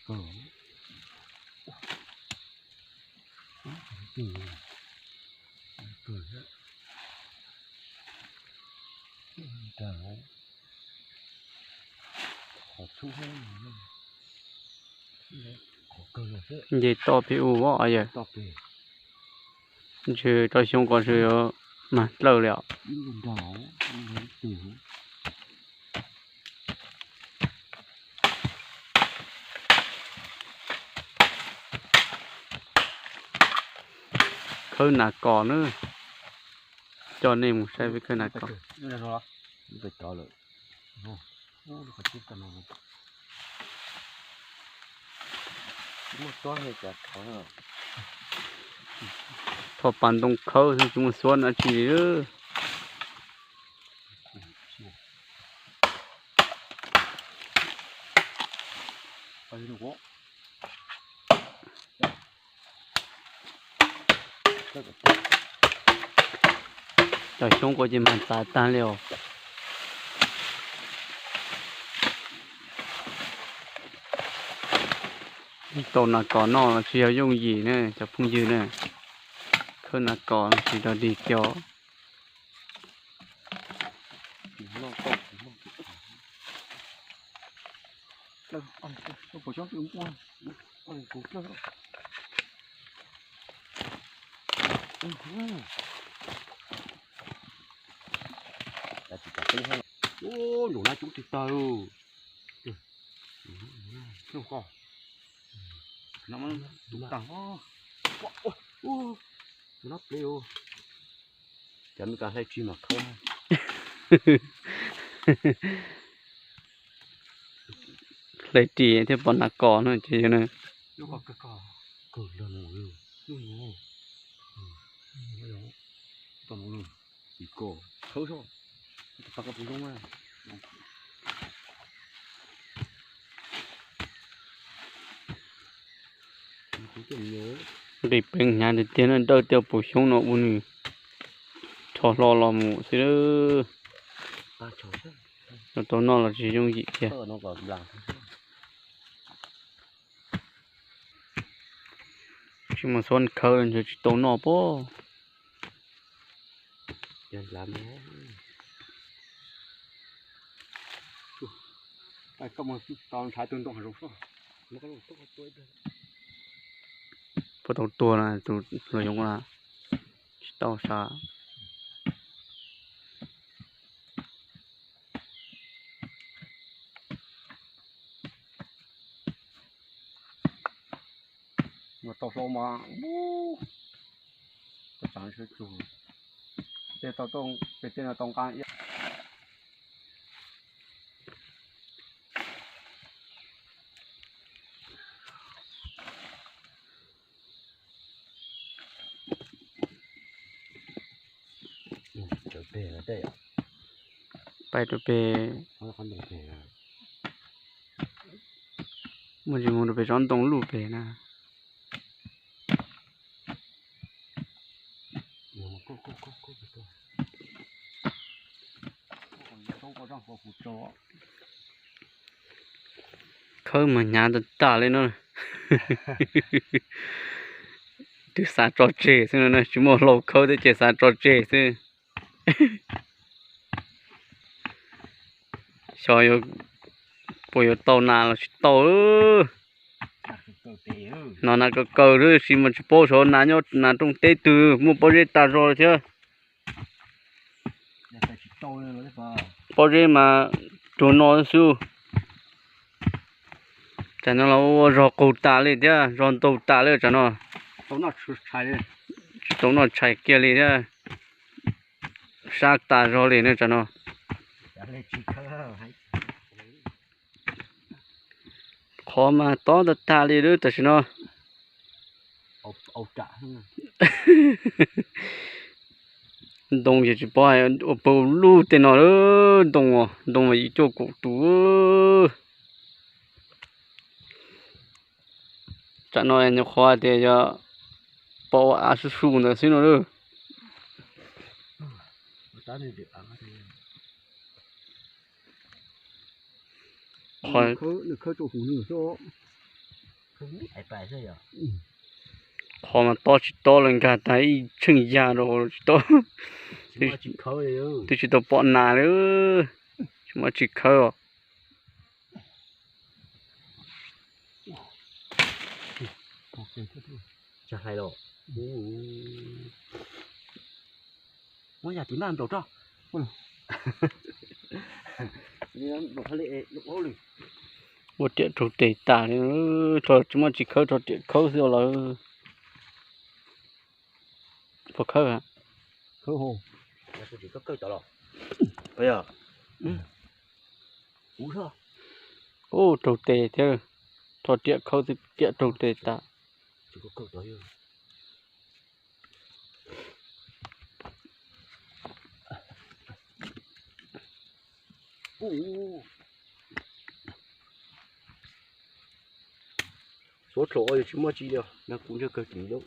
Nce toj pem ub os yawg. Ntshe rau xyoob ko ntshe yuav mag dlawj li os. Khawb nas kos na, coj nej mus saib peb khawb nas kos. Thoj pas ntoo khawb xwb tsis muaj xuab dab tsi li. Cov xyoob ko ces mag txav tag li os. Tau nas kos noj los tsis yog yooj yim ne cov phooj ywg ne. Khawb nas kos tsis tau dig kiag. Nram na coob tsis tawg. Cov me kas hlais ris mas khawb. Hlais ris thiaj pom nas kos no ces yog na. Nqis peev hnyav tiag tiag na, dawj tej puas xyoob no ua nws rho hlo los mus xwb. Tau noj los tsis yooj yim kiag. Tsis muaj xuab khawb los ntshe tsis tau noj pob. Puas tau tuag na tus hluas yoov na, tsis tau sav. Tau hlau mas, tej tau, pem tej no tau nqa iab. Pais rau pem, muaj tsis mus rau pem tsob ntoo luj pem na. Khawb mas hnyav tag tag li no. Twb xav tso tseg xwb no, tsis muaj hlau khawb thiab ces xav tso tseg xwb. Xyov puas yuav tau nas los tsis tau. No nas kaw kaw tab sis mas tsis paub xyov nas nyob nas rooj teb twg, muaj pob zeb tag zog li thiab. Pob zeb mas ruag no xwb. Tsam no los ua zog qaug tas li thiab, zog ntaug tas li tsam no. Tsis tau noj tshais kiag li thiab. Sab tas zog li ne tsam no. Qhov mas tob tag tag li lawm tam sim no. Ntoo ces tsis paub ua pawg lug tej no, ntoo, ntoo mas yim cuaj kaum tus. Tsam no nyuam qhuav tias yog pom ua av su su ntawd xwb no lawm. Qhov, khawb rau hauv nws xwb. Qhov mas tob tsis tob los nkag tag ib tsheej yag rau tsis tob. Twb tsis tau pom nas li, tsis muaj tsis khawb os. Ua tiam raug tes tas li, tsis muaj tsis khawb, rho riam khawb xwb lawm. Puas khawb? Ub, raug tes thiab, rho riam khawb xwb riam raug tes tas. Suav dlom yog tsis muaj tsi li, nag kuv ntsawg kawg kiag li.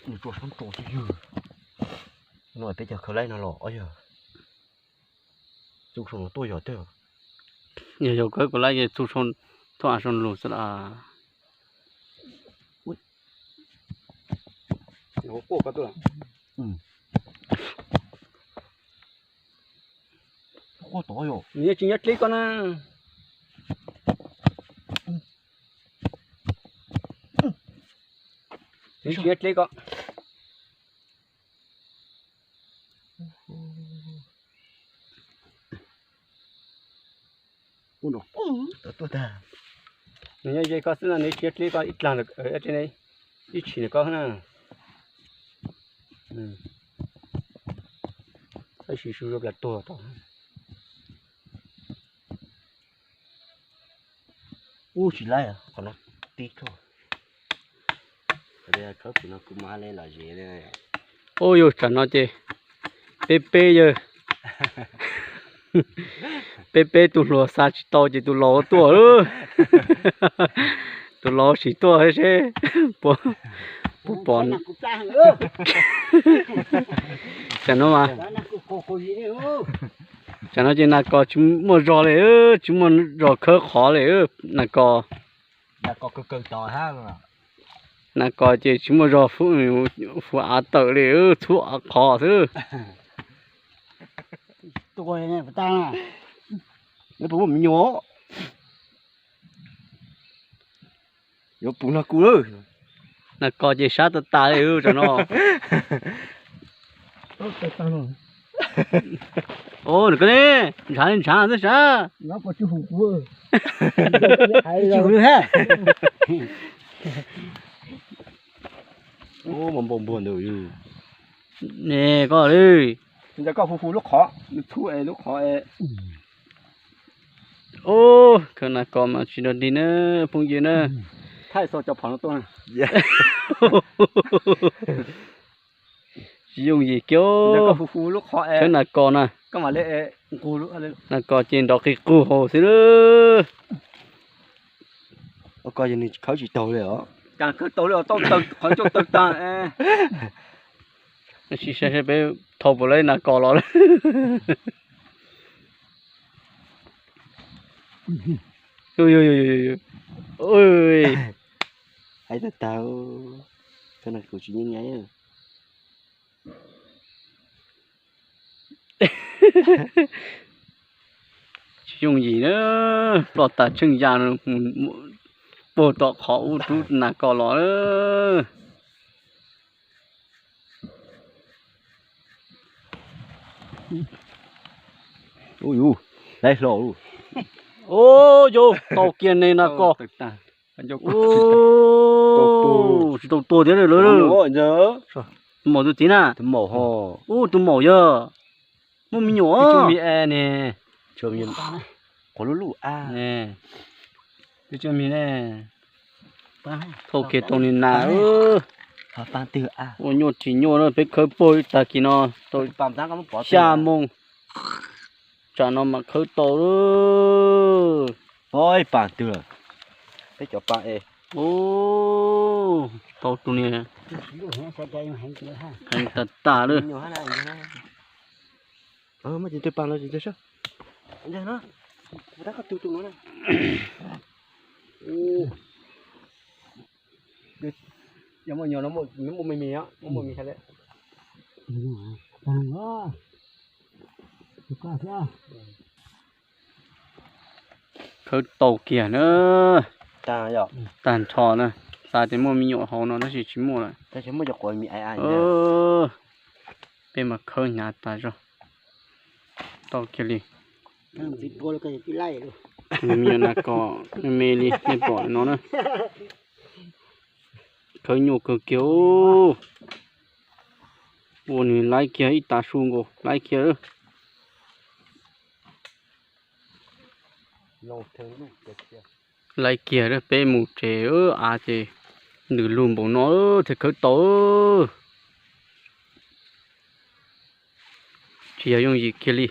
Nws tsuas sab ntsos xwb yog. No peb cov khawb laib no los ob yog txu soo no tuaj yog twg? Yog yog khawb kuv laib ces txu soo tuaj a soo lus xwb las. Nws yeej tsis nyob dleb koj na. Nws tsis nyob dleb koj. Nws nyob ze koj xwb no, nws tsis nyob dleb koj ib dlaag, ib tshim ntawm koj na. Tab sis su zoo plas tuag tau. Ub, tsis laib, qhov no tib tug. Khawb pem no kuv mam le los zes. Ub, yog tsam no ces peb peb yawg, peb peb tus hluas xa tsis tau ces tus laus tuaj. Tus laus sim tuaj seb puas pom. Tsam no mas, tsam no ces nas kos tsis muaj zog li, tsis muaj zog khawb qhov li nas kos. Nas kos ces tsis muaj zog, fuv av tawm li, txhub av qhov xwb. Yuav pum no kuv lawm. Nas kos ces sab tas tas li tsam no. Nws ko ne, ntshav ntshav xwb sab. Npau npau ntawd. Ne koj li. Koj hu hu lub qhov, nws txhub es lub qhov es. Ub, khawb nas kos mas tsis dog dig na phooj ywg na. Thaij txog cov phom no tuaj. Tsis yooj yim kiag. Khawb nas kos na. Nas kos ces nrov qis qug hauv xwb lawm. Koj yog nws khawb tsis taug li os. Cas khawb taug li os, tau taw qhov ncauj taw tag. Sim saib saib peb thau puas laib nas kos los lawm. Hais tag tag, koj no kuv tsis yeej nyaib. Tsis yooj yim na, ploj tas tsheej ya no, puag tom qhov ub rub nas kos los. Ub, yus, laib hlo. Ub, yus, tau kiag ne nas kos. Tsis tau tuag thiab lawm. Tus maum tus txiv na. Ub, tus maum yog muaj me nyuam. Qhov lub lub a. Thauj kiag tau niag nas. Ua nyuaj tsis nyuaj na, peb khawb puag tag kis no tau xya moo, tsam no mam khawb tau lawm. Peb cov pa es. Ub, tau tus niag heev tas tas lawm. Muab cov ntawd pam los cov ntawd sab. Ntag no, tab koj tu tus no na. Yog muaj nyuam no, muaj me me, muaj me me. Khawb tau kiag na. Tag nrho na. Xav tias muaj me nyuam hauv no tab sis tsis muaj lawm. Peb mas khawb hnyav tas zog. Tau kiag li. Me nyuam nas kom me me li nej pom no na. Khawb nyuaj kawg kiag. Ua nws laib kiag ib tav su nkaus laib kiag. Laib kiag, peb mus tsev av ces ntws lug npaum no thiaj khawb tau. Tsis yog yooj yim kiag li.